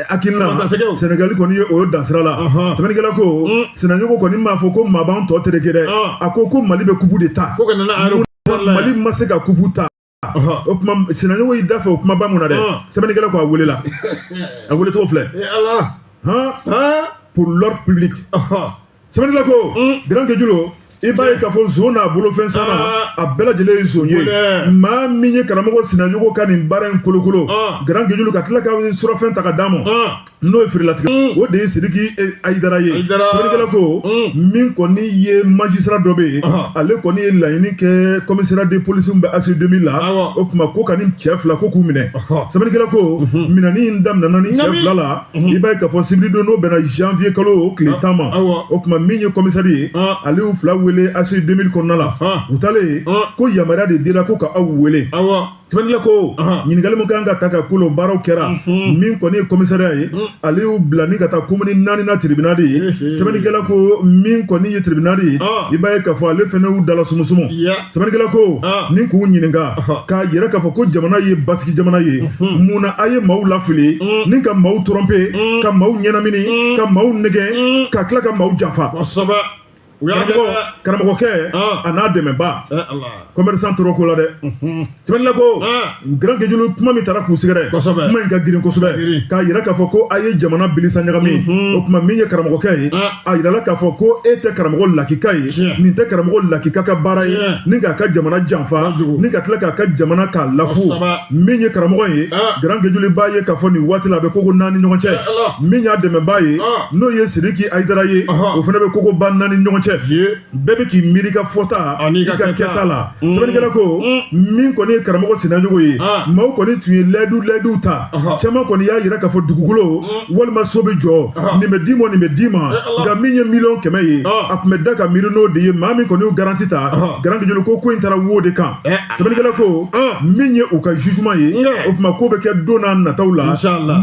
hakilina Senegali kɔni ye o dansira la. Sɛbɛnnikɛla ko Sinayogo kɔni m'a fɔ ko maa b'an tɔ tereke dɛ a ko ko Mali bɛ kupu de ta Mali ma se ka kupu ta o tuma Sinayogo y'i da fɛ o kumaba mun na dɛ sɛbɛnnikɛla ko a welela a wele cogo filɛ pour l'ordre public. Sɛbɛnnikɛla ko Garanke jolo i b'a ye k'a fɔ zon n'a bolofɛn sanna a bɛɛ lajɛlen ye zon ye maa min ye karamɔgɔ Sinayogo ka nin baara in kolokolo Garanke jolo ka tila ka surafɛn ta ka d'a ma n'o ye feerelatigɛ o de ye Sidiki Ayidara ye. Sɛbɛnnikɛla ko min kɔni ye magistrat dɔ bɛ yen ale kɔni ye laɲini kɛ commissariat de police min bɛ ACI 2000 la o tuma ko ka nin cɛ fila ko k'u minɛ. Sɛbɛnnikɛla ko minɛni in daminɛna ni cɛ fila la i b'a ye k'a fɔ sibiridon n'o bɛnna janvier kalo tile 10 ma o tuma min ye commissaire ye ale y'u fila wele ACI 2000 kɔnɔna la u taalen ko yamaruya de dira ko ka aw wele. Sɛbɛnnikɛla ko ɲininkali min kan ka ta ka ko la o baaraw kɛra min kɔni ye commissariat ye ale y'u bila ni ka taa commune 4 na tribunal ye. Sɛbɛnnikɛla ko min kɔni ye tribunal ye i b'a ye k'a fɔ ale fɛnɛ y'u dala sumusumu. Sɛbɛnnikɛla ko ni k'u ɲininka k'a yira k'a fɔ ko jamana ye basigi jamana ye mun na a ye maaw lafili ni ka maaw tromper ka maaw ɲɛnamini ka maaw nɛgɛn ka tila ka maaw janfa. Karamɔgɔkɛ a n'a dɛmɛba commerçant tora ko la dɛ. Sɛbɛnnikɛla ko Garanke jolo kuma min taara k'u sɛgɛrɛ kuma in ka girin kosɛbɛ k'a yira k'a fɔ ko a ye jamana bilisa ɲagami o tuma min ye karamɔgɔkɛ ye a yirala k'a fɔ ko e tɛ karamɔgɔ lakika ye nin tɛ karamɔgɔ lakika ka baara ye ni k'a ka jamana janfa ni ka tila k'a ka jamana k'a lafu. Min ye karamɔgɔ ye Garanke jolo b'a ye k'a fɔ nin waati la a bɛ koko naani ɲɔgɔn cɛ min y'a dɛmɛba ye n'o ye Sidiki Ayidara ye o fana bɛ koko ba naani ɲɔgɔn cɛ. cɛ, bɛɛ bɛ k'i miiri ka fɔta i ka kɛta la. Sɛbɛnnikɛla ko min kɔni ye karamɔgɔ Sinayogo ye, maaw kɔni tun ye layidu ta, caman kɔni y'a yira k'a fɔ dugukolo walima so bɛ jɔ, nin bɛ d'i ma, nin bɛ d'i ma, nka min ye 100 miliyɔn ye, a tun bɛ da ka miiri n'o de ye. Maa min kɔni y'o garantie ta, Grand Guédiolo ko in taara wo de kan. Sɛbɛnnikɛla ko min ye u ka jugement ye, o tuma ko bɛ kɛ don n'a nataw la.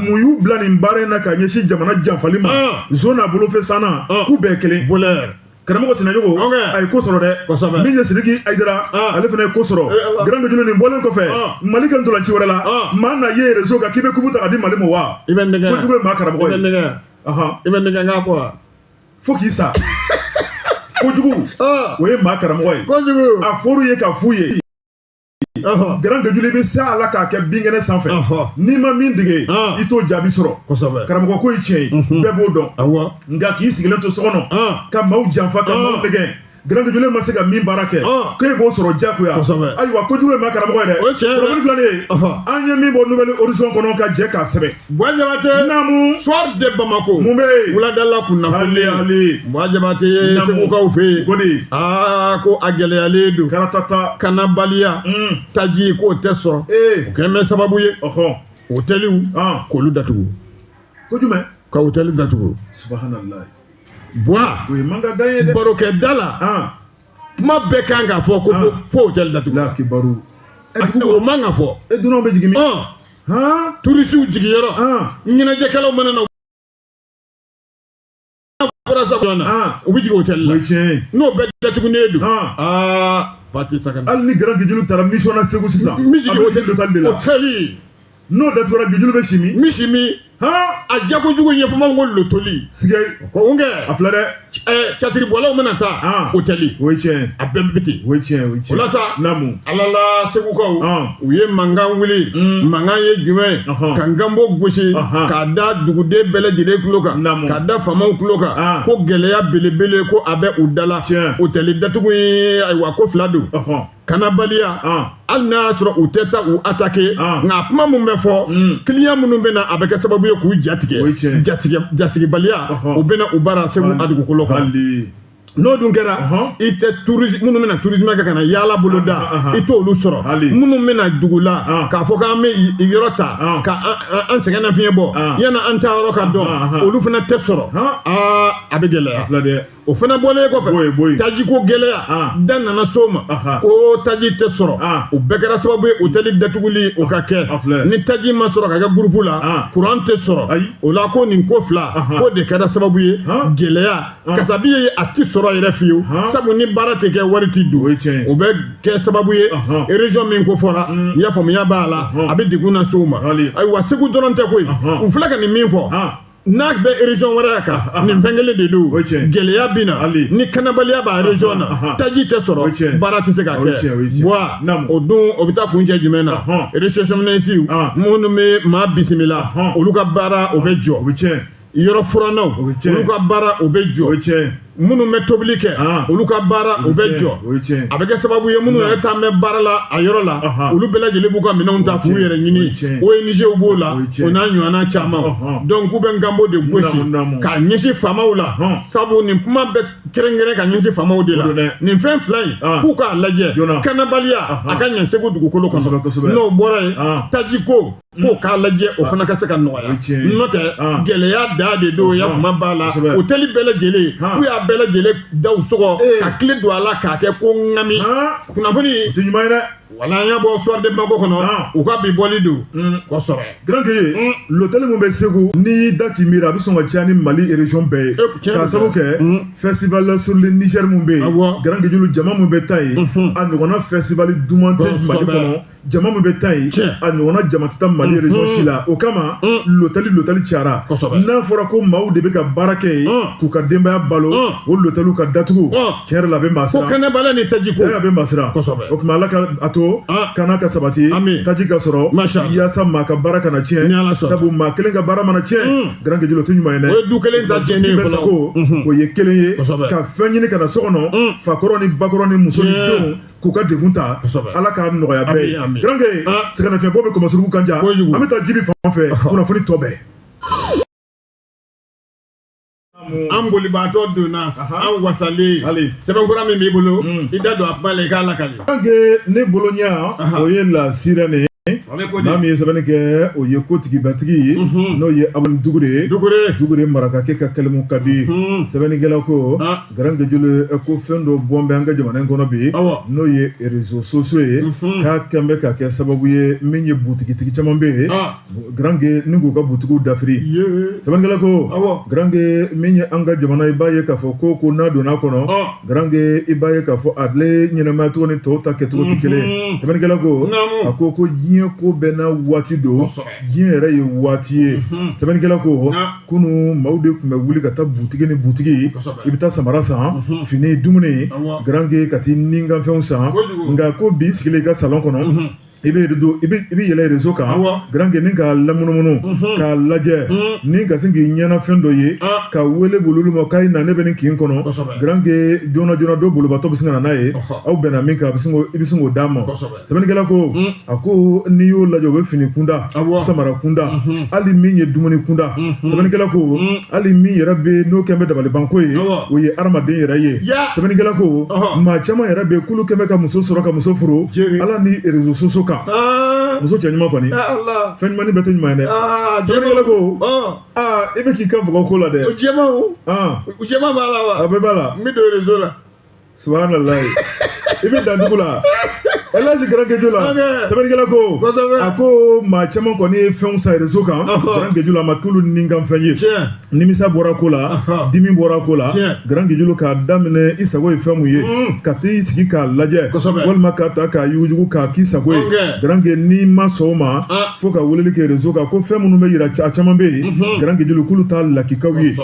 Mun y'u bila nin baara in na ka ɲɛsin jamana janfali ma? Zon n'a bolofɛn sanna, k'u bɛɛ kelen. Voleur. Karamɔgɔ Sinayogo a ye ko sɔrɔ dɛ. Min ye Sidiki Ayidara, ale fana ye ko sɔrɔ. Grand Guédiolo, nin bɔlen kɔfɛ, Mali ka ntolanci wɛrɛ la, maa na ye réseau kan k'i bɛ coupe ta ka di Mali ma wa? I bɛ nɛgɛ. Kojugu ye maa karamɔgɔ ye. I bɛ nɛgɛ. I bɛ nɛgɛ n k'a fɔ wa? Fo k'i sa. Kojugu o ye maa karamɔgɔ ye. Kojugu. A fɔr'u ye ka f'u ye. Grand Guédiolo, i bɛ se a la k'a kɛ binkɛnɛ sanfɛ, n'i ma min dege, i t'o jaabi sɔrɔ. Karamɔgɔ ko ye tiɲɛ ye, bɛɛ b'o dɔn. Nka k'i sigilen to so kɔnɔ ka maaw janfa, ka maaw nɛgɛn, Grand Guédiolo ma se ka min baara kɛ, k'e b'o sɔrɔ diyagoya. Ayiwa, kojugu ye maa karamɔgɔ ye dɛ. Kunnafoni filanan ye, an ye min bɔ Nouvel Horizon kɔnɔ ka jɛ k'a sɛbɛn. Buwa Jabate. Naamu. Soir de Bamako. Mun bɛ yen? Wuladala kunnafoni. Hali. Buwa Jabate, Segukaw fɛ yen. Ko di? Aa, ko a gɛlɛyalen don. Karatata. Kanabaliya. Taji k'o tɛ sɔrɔ. O kɛlen bɛ sababu ye. Hôteliw k'olu datugu. Ko jumɛn? Ka hôtel datugu. Subhanallah. Buwa. O ye mankan gan ye dɛ. Barokɛda la. Kuma bɛɛ kan k'a fɔ ko fo hôtel datugu. La kibaru. O man ka fɔ. E, dunanw bɛ jigin min? Turisiw jigiyɔrɔ. Ɲɛnajɛkɛlaw mana na fɔra sa na, u bɛ jigin hôtel la. O ye tiɲɛ ye. N'o bɛɛ datugunen don. Aa, Pati Sakana. Hali ni Grand Guédiolo taara mission na Segu sisan. N bɛ jigin hôtel de la. Hôtel. N'o datugura, Guédiolo bɛ si min? N bɛ si min? A jakojugu ɲɛfɔ ko lotoli. Sigɛ. Ko n kɛ. A filɛ dɛ. Catiribɔlaw mana taa hôtel. O ye tiɲɛ ye. A bɛɛ bɛ ten. O ye tiɲɛ ye, o ye tiɲɛ. O la sa. Naamu. Ala la, Segukaw. U ye mankan wuli. Mankan ye jumɛn ye? Ka nkanbo gosi. K'a da duguden bɛɛ lajɛlen tulo kan. Naamu. K'a da faamaw tulo kan. Ko gɛlɛya belebele ko a bɛ u da la. Tiɲɛ. Hôtel datugu ye, ayiwa, ko fila don. Kanabaliya. Hali n'a y'a sɔrɔ u tɛ taa u attaquer, nka kuma mun bɛ fɔ, client minnu bɛ na, a bɛ kɛ sababu ye k'u jatigɛ. Jatigɛ, jatigibaliya, o bɛ na u baara Segu a dugukolo kan. N'o dun kɛra, i tɛ tourisme minnu bɛna tourisme kɛ ka na yaala boloda, i t'olu sɔrɔ. Minnu bɛna dugu la k'a fɔ k'an bɛ yɔrɔ ta ka an sɛgɛn nafiɲɛ bɔ yanni an taa yɔrɔ ka dɔn, olu fana tɛ sɔrɔ. Aa, a bɛ gɛlɛya. O fana bɔlen kɔfɛ, tajiko gɛlɛya da nana so ma ko taji tɛ sɔrɔ. O bɛɛ kɛra sababu ye hôtel datuguli o ka kɛ. Ni taji ma sɔrɔ ka kɛ groupe la, courant tɛ sɔrɔ. O la ko nin ko fila ko de kɛra sababu ye gɛlɛya kasabi ye, a ti sɔrɔ yɛrɛ fiyewu, sabu ni baara tɛ kɛ, wari ti don. O bɛ kɛ sababu ye région min ko fɔra, i y'a faamuya b'a la, a bɛ degun lase u ma. Ayiwa, Segu dɔrɔn tɛ koyi, u filɛ ka nin min fɔ, n'a bɛ région wɛrɛ kan, nin fɛn kelen de don. Gɛlɛya bɛ na ni kanabaliya b'a région na, taji tɛ sɔrɔ, baara tɛ se ka kɛ. Buwa, o dun o bɛ taa kuncɛ jumɛn na? Réceptionniste minnu bɛ maa bisimila, olu ka baara o bɛ jɔ. Yɔrɔ furannaw, olu ka baara o bɛ jɔ. Minnu bɛ tobili kɛ, olu ka baara o bɛ jɔ. A bɛ kɛ sababu ye minnu yɛrɛ t'an bɛ baara la a yɔrɔ la, olu bɛɛ lajɛlen b'u ka minɛnw ta k'u yɛrɛ ɲini. ONG b'o la, o n'a ɲɔgɔnna caman. Donc k'u bɛ nkanbo de gosi k'a ɲɛsin faamaw la, sabu nin kuma bɛ kɛrɛnkɛrɛn ka ɲɛsin faamaw de la. Nin fɛn fila in, k'u k'a lajɛ, kanabaliya a ka ɲɛ Segu dugukolo kɔnɔ. N'o bɔra yen, tajiko k'o k'a lajɛ, o fana ka se ka nɔgɔya. N'o tɛ, gɛlɛya da de don ya kuma b'a la. Hôtel bɛɛ lajɛlen, k'u y'a bɛɛ lajɛlen daw sɔgɔ ka tile don a la k'a kɛ ko ŋami. Kunnafoni o tɛ ɲuman ye dɛ. Wala an y'a bɔ Soir de Bamako kɔnɔ, u ka bi bɔli don kosɛbɛ. Grand Gueye, l'hôtel mun bɛ Segu, n'i y'i da k'i miiri, a bɛ sɔn ka caya ni Mali région bɛɛ ye, k'a sababu kɛ festival sur le Niger mun bɛ yen. Grand Gueye, jama mun bɛ taa yen, a ɲɔgɔnna festival duman tɛ Mali kɔnɔ. Jama min bɛ taa yen, a ɲɔgɔnna jama tɛ taa Mali région si la. O kama l'hôtel cayara. N'a fɔra ko maaw de bɛ ka baara kɛ yen k'u ka denbaya balo, o l'hôtel ka datugu, tiɲɛ yɛrɛ la, a bɛ maa siran. Ko kɛnɛbaliya ni taji ko. A bɛ maa siran. O tuma, Ala ka a to kana ka sabati, taji ka sɔrɔ, yaasa maa ka baara kana tiɲɛ, sabu maa kelen ka baara mana tiɲɛ, Grand Gueye, o tɛ ɲuman ye dɛ. O ye du kelen ta tiɲɛnen ye fɔlɔ. O ye kelen ye ka fɛn ɲini ka na so kɔnɔ, fakɔrɔ ni bakɔrɔ ni muso ni denw k'u ka degun ta. Ala k'a nɔgɔya bɛɛ ye. Grand Gueye, sɛgɛnnafiɲɛbɔ bɛ kɔmɔsuruku kan ja, an bɛ taa Jibi fan fɛ, kunnafoni tɔ bɛɛ. An bolibaatɔ donna, an wasalen. Sɛbɛnfura min b'i bolo, i da don a kuma la, i k'a lakali. Ne bolo ɲɛ, o ye La Sirène ye. Maa min ye sɛbɛnni kɛ, o ye kotigibatigi ye, n'o ye Abani Dugure ye. Dugure marakakɛ ka kɛlɛmu ka di. Sɛbɛnnikɛla ko, Grand Guédiolo, ko fɛn dɔ bɔn bɛ an ka jamana in kɔnɔ bi, n'o ye réseaux sociaux ye, k'a kɛn bɛ ka kɛ sababu ye min ye butigitigi caman bɛ yen, Grand Gué, ni k'u ka butigiw dafiri. Sɛbɛnnikɛla ko, Grand Gué, min ye an ka jamana, i b'a ye k'a fɔ ko n'a donna a kɔnɔ, Grand Gué, i b'a ye k'a fɔ ale ɲɛnamaya cogo ni tɔw ta kɛcogo tɛ kelen ye. Sɛbɛnnikɛla ko, a ko diɲɛ ko bɛɛ n'a waati don, diɲɛ yɛrɛ ye waati ye. Sɛbɛnnikɛla ko, kunun maaw de tun bɛ wuli ka taa butigi ni butigi, i bɛ taa samara san, fini, dumuni, Grand Gué, ka t'i ninkanfɛnw san. Nka ko bi sigilen i ka salon kɔnɔ, i bɛ i bɛ yɛlɛ réseau kan, Grand Gué, ni k'a lamunumunu k'a lajɛ, ni ka sin k'i ɲɛna fɛn dɔ ye, ka wele bololu ma k'a ye na, ne bɛ nin kin kɔnɔ. Grand Gué, joona joona dɔ bolibatɔ bɛ sin ka na n'a ye, aw bɛnna min kan, a bɛ sin i bɛ sin k'o d'a ma. Sɛbɛnnikɛla ko, a ko n'i y'o lajɛ, o bɛ fini kunda, samara kunda, hali min ye dumuni kunda. Sɛbɛnnikɛla ko, hali min yɛrɛ bɛ n'o kɛn bɛ dabalibanko ye, o ye hadamaden yɛrɛ ye. Sɛbɛnnikɛla ko, maa caman yɛrɛ bɛ k'olu kɛn bɛ ka muso sɔrɔ, ka muso furu, ala ni réseaux sociaux kan. Muso cɛ ɲuman kɔni, fɛn ɲuman bɛɛ tɛ ɲuman ye dɛ. Sɛbɛnnikɛla ko, aa, i bɛ k'i kan faga ko la dɛ. O jɛman, o jɛman b'a la wa? A bɛɛ b'a la. N bɛ don réseau la. Subhanallah, i bɛ dan dugu la. Elhaji Grand Guédiolo la, sɛbɛnnikɛla ko, a ko maa caman kɔni ye fɛnw san réseau kan, Grand Guédiolo, a ma k'olu ninkanfɛn ye. Nimisa bɔra ko la, dimi bɔra ko la. Grand Guédiolo, k'a daminɛ i sago ye fɛn mun ye, ka t'i sigi k'a lajɛ, walima k'a ta k'a yuguyugu k'a k'i sago ye, Grand Gué, n'i ma sɔn o ma, fo ka weleli kɛ réseau kan, ko fɛn minnu bɛ yira, a caman bɛ yen, Grand Guédiolo, k'olu t'a lakikaw ye.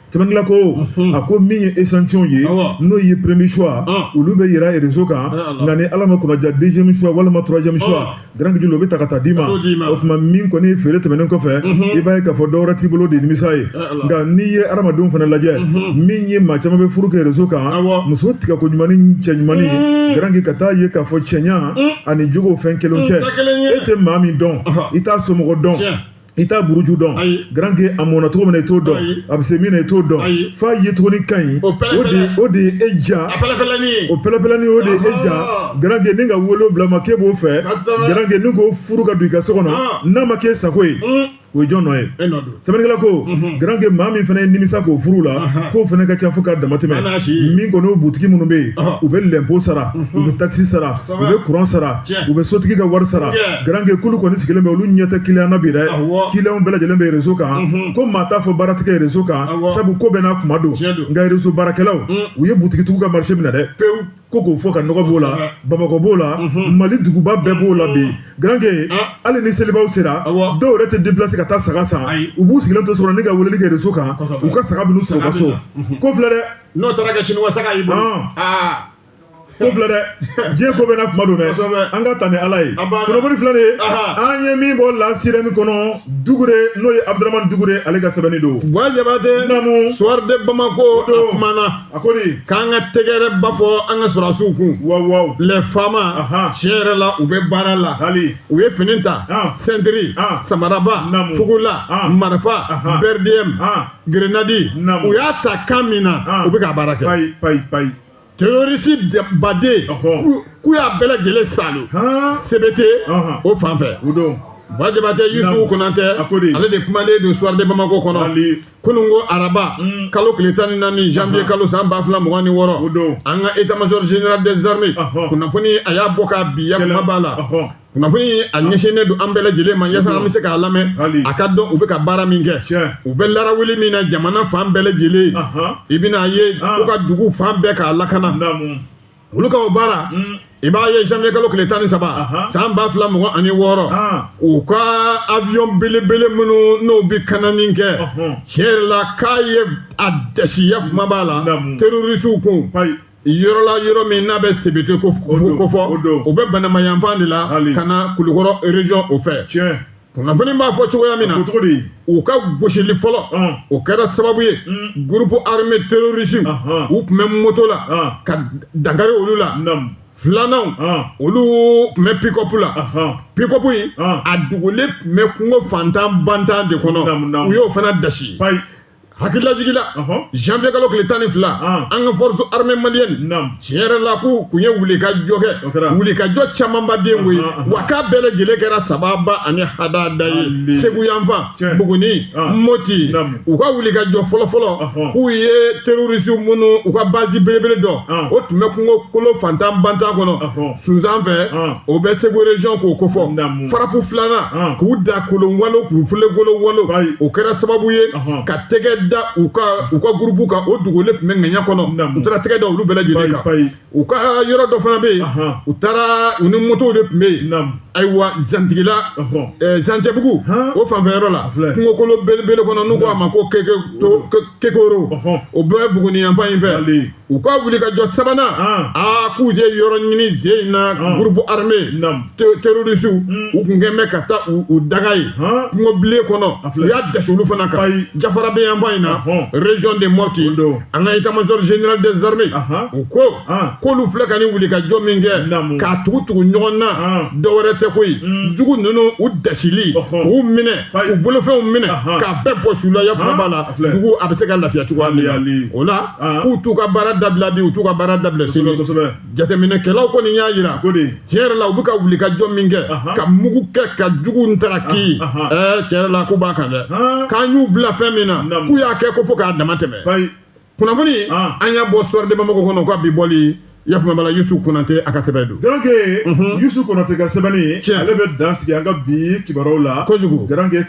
Sɛbɛnnikɛla ko, a ko min ye échantillon ye, n'o ye premier choix, olu bɛ yira réseau kan. Nka ni ala ma kunnaja, deuxième choix walima troisième choix, Grand Guédiolo, o bɛ ta ka taa d'i ma. O tuma min kɔni ye feere tɛmɛnen kɔfɛ, i b'a ye k'a fɔ dɔwɛrɛ t'i bolo de nimisa ye. Nka n'i ye hadamadenw fana lajɛ, min ye maa caman bɛ furu kɛ réseau kan, muso tigɛko ɲuman ni cɛ ɲuman ni, Grand Gué, ka taa ye k'a fɔ cɛɲa ani jogo fɛn kelenw cɛ, e tɛ maa min dɔn, i t'a somɔgɔ dɔn, i t'a buruju dɔn, Grand Gué, a mɔnna cogo min na i t'o dɔn, a bɛ se min na i t'o dɔn, f'a ye tuguni ka ɲi, o de ye e ja, o pɛlɛpɛlɛni, o de ye e ja. Grand Gué, ni ka wolo bila ma k'e b'o fɛ, Grand Gué, ni k'o furu ka don i ka so kɔnɔ, n'a ma k'e sago ye, o ye jɔn nɔ ye? Sɛbɛnnikɛla ko, Grand Gué, maa min fana ye nimisa k'o furu la, k'o fana ka ca fo k'a dama tɛmɛ. Min kɔni, o butigi minnu bɛ yen, u bɛ lɛnpo sara, u bɛ taxe sara, u bɛ courant sara, u bɛ sotigi ka wari sara. Grand Gué, k'olu kɔni sigilen bɛ, olu ɲɛ tɛ client na bi dɛ, client bɛɛ lajɛlen bɛ réseau kan. Ko maa t'a fɔ baara tigɛ réseau kan, sabu ko bɛɛ n'a kuma don. Nka réseau baarakɛlaw, u ye butigitigiw ka marché minɛ dɛ. Ko k'o fɔ ka nɔgɔ b'o la, Bamakɔ b'o la, Mali duguba bɛɛ b'o la bi. Grand Gué, hali ni selibaw sera, dɔw yɛrɛ tɛ déplacer ka taa saga san, u b'u sigilen to so kɔnɔ ni ka weleli kɛ réseau kan, u ka saga bɛ n'u sɔrɔ u ka so. Ko filɛ dɛ. N'o taara kɛ chinois saga y'i bolo. Ko filɛ dɛ, diɲɛ ko bɛ n'a kuma don dɛ, an ka ta ni ala ye. Kunnafoni filɛ nin ye, an ye min bɔ La Sirène kɔnɔ, Dugure, n'o ye Abudramani Dugure, ale ka sɛbɛnni don. Buwa Jabate. Naamu. Soir de Bamako, a kumana. A ko di? K'an ka tɛgɛrɛ ba fɔ an ka sɔrɔdasiw kun. Waw waw. Les FAMa, tiɲɛ yɛrɛ la, u bɛ baara la. Hali. U ye fini ta. Ceinture. Samaraba. Fugula. Marifa. BRDM. Grenade. U y'a ta kan min na, u bɛ ka baara kɛ. Payi payi payi. Terroriste baden, k'u y'a bɛɛ lajɛlen salo CBT o fan fɛ. O don. Buwa Jabate, Yusufu Konatɛ, ale de kumalen don Soir de Bamako kɔnɔ. Kunun ko araba, kalo tile 14, janvier kalo, san 2026, an ka état major général des armées, kunnafoni a y'a bɔ k'a bi, ya kuma b'a la. Kunnafoni a ɲɛsinnen don an bɛɛ lajɛlen ma, yaasa an bɛ se k'a lamɛn, a ka dɔn u bɛ ka baara min kɛ, u bɛ larawuli min na jamana fan bɛɛ lajɛlen. I bɛna ye u ka dugu fan bɛɛ k'a lakana, olu ka o baara. I b'a ye janvier kalo tile 13, san 2026, u ka avion belebele minnu n'o bɛ kanani kɛ, tiɲɛ yɛrɛ la, k'a ye a dasiya kuma b'a la terroristew kun yɔrɔ la, yɔrɔ min n'a bɛ CBT ko fɔ, o bɛ Banama yanfan de la ka na Kulukɔrɔ région o fɛ. Kunnafoni b'a fɔ cogoya min na, u ka gosili fɔlɔ, o kɛra sababu ye groupe armé terroriste, u tun bɛ moto la, ka dankari olu la. Filananw, olu tun bɛ pick-up la. Pick-up in, a dogolen tun bɛ kungo fantan bantan de kɔnɔ, u y'o fana dasi. Hakililajigi la, janvier kalo tile 12, an ka force armée malienne, tiɲɛ yɛrɛ la, k'u kun ye wulikajɔ kɛ, wulikajɔ camanba den koyi, wa k'a bɛɛ lajɛlen kɛra sababa ani hadada ye. Segu yanfan, Buguni, Moti, u ka wulikajɔ fɔlɔfɔlɔ, k'u ye terroriste minnu u ka base belebele dɔ, o tun bɛ kungo kolo fantan bantan kɔnɔ Sunzan fɛ, o bɛ Segu région k'o kofɔ. Frappe filanan, k'u da kolon walo, k'u filekolo walo, o kɛra sababu ye ka tɛgɛ da u ka groupe kan, o dugulen tun bɛ ŋɛɲɛ kɔnɔ, u taara tɛgɛ da olu bɛɛ lajɛlen kan. U ka yɔrɔ dɔ fana bɛ yen, u taara u ni motow de tun bɛ yen, ayiwa, Zantigila, Zancɛbugu, o fanfɛ yɔrɔ la, kungokolo belebele kɔnɔ, n'u ko a ma ko Kekoro, o bɛɛ Buguni yanfan in fɛ. U ka wulikajɔ sabanan, aa, k'u ye yɔrɔ ɲini ze in na, groupe armé terroriste u kun kɛn bɛ ka taa u daga ye kungo bilen kɔnɔ, u y'a dasi olu fana kan Jafara bɛ yanfan in na, région de Mopti. An ka état-major général des armées, u ko k'olu filɛ ka nin wulikajɔ min kɛ k'a tugu tugu ɲɔgɔn na, dɔ wɛrɛ tɛ koyi, jugu ninnu u dasili, k'u minɛ, k'u bolofɛnw minɛ, k'a bɛɛ bɔsi u la, yafama b'a la, dugu a bɛ se ka lafiya cogoya min na. O la, k'u t'u ka baara dabila bi, u t'u ka baara dabila sini. Jateminɛkɛlaw kɔni y'a yira, tiɲɛ yɛrɛ la, u bɛ ka wulikajɔ min kɛ, ka mugu kɛ ka jugu ntaraki, tiɲɛ yɛrɛ la, k'u b'a kan dɛ, k'an y'u bila fɛn min na, k'u y'a kɛ ko fo k'a dama tɛmɛ. Kunnafoni an y'a bɔ Soir de Bamako kɔnɔ, ka bi bɔli yafama bala, Yusu Konate a ka sɛbɛn don. Garanke, Yusu Konate ka sɛbɛnni, ale bɛ dan sigi an ka bi kibaruyaw la. Kojugu. Garanke,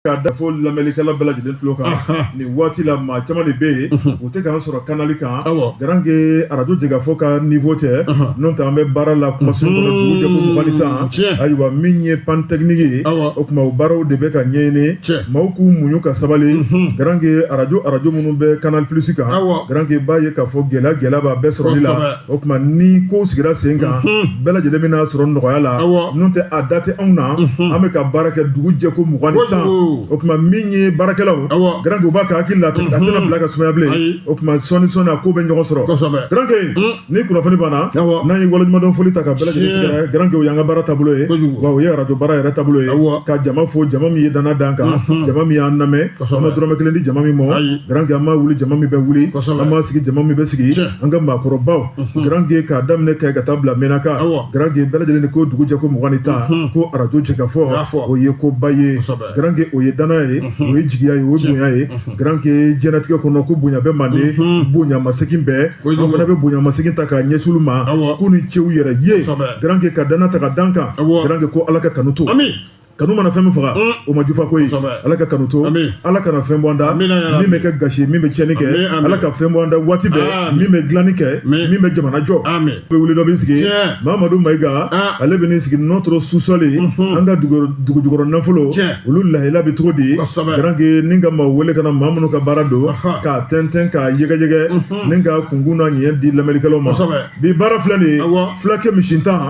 k'a da fo lamɛnnikɛla bɛɛ lajɛlen tulo kan nin waati la, maa caman de bɛ yen, u tɛ k'an sɔrɔ canal kan. Garanke, arajo Jɛkafɔ ka niveau tɛ, n'o tɛ an bɛ baara la kumaso kɔnɔ dugu jɛ ko 20 ni 10. Ayiwa, min ye panne technique ye, o tuma o baaraw de bɛ ka ɲɛɲini, maaw k'u muɲu ka sabali. Garanke, arajo minnu bɛ Canal Plus kan, garanke, b'a ye k'a fɔ gɛlɛya gɛlɛya b'a bɛɛ sɔrɔli la. O tuma ni ko sigira sen kan, bɛɛ lajɛlen bɛna sɔrɔ nɔgɔya la, n'o tɛ a da tɛ anw na, an bɛ ka baara kɛ dugu jɛ ko 20 ni 10. O tuma min ye baarakɛlaw, garanke, u b'a ka hakili la, a tɛna bila ka sumaya bilen. O tuma sɔɔni sɔɔni a ko bɛ ɲɔgɔn sɔrɔ. Garanke, ni kunnafoni banna, n'an ye waleɲumandɔn foli ta ka bɛɛ lajɛlen sɛgɛrɛ, garanke, o y'an ka baara taabolo ye, wa o ye arajo baara yɛrɛ taabolo ye, ka jama fo, jama min ye danna d'an kan, jama min y'an lamɛn, an ma dɔrɔmɛ kelen di jama min ma. Garanke, an ma wuli jama min bɛ wuli, an ma sigi jama min bɛ sigi, an ka maakɔrɔbaw, garanke, k'a daminɛ Kayi ka taa bila Menaka, garanke, bɛɛ lajɛlen de ko dugu jɛ ko 20 ni 10, ko arajo Jɛkafɔ, o ye koba ye. Garanke, o ye danaya ye, o ye jigiya ye, o ye bonya ye. Garanke, diɲɛlatigɛ kɔnɔ, ko bonya bɛ manden, bonya masegin bɛɛ, an fana bɛ bonya masegin ta k'a ɲɛsin olu ma, k'u ni cɛw yɛrɛ ye. Garanke, ka danna ta ka dan kan, garanke, ko Ala ka kanu to. Kanu mana fɛn min faga, o ma jufa ko ye. Ala ka kanu to, Ala kana fɛn bɔ an da min bɛ kɛ gasi ye, min bɛ tiɲɛni kɛ. Ala ka fɛn bɔ an da waati bɛɛ min bɛ dilanni kɛ, min bɛ jamana jɔ. Bɛ wuli dɔ bɛ sigi, Mamadu Mayiga, ale bɛ n'i sigi notre sous-sol, an ka dugu jukɔrɔ nafolo, olu lahila bɛ cogo di? Garanke, ni ka maa wele ka na, maa minnu ka baara don k'a tɛntɛn, k'a yɛgɛyɛgɛ, ni ka kunkun n'a ɲɛ di lamɛnnikɛlaw ma. Bi baara filɛ nin ye, fulakɛ misi tan.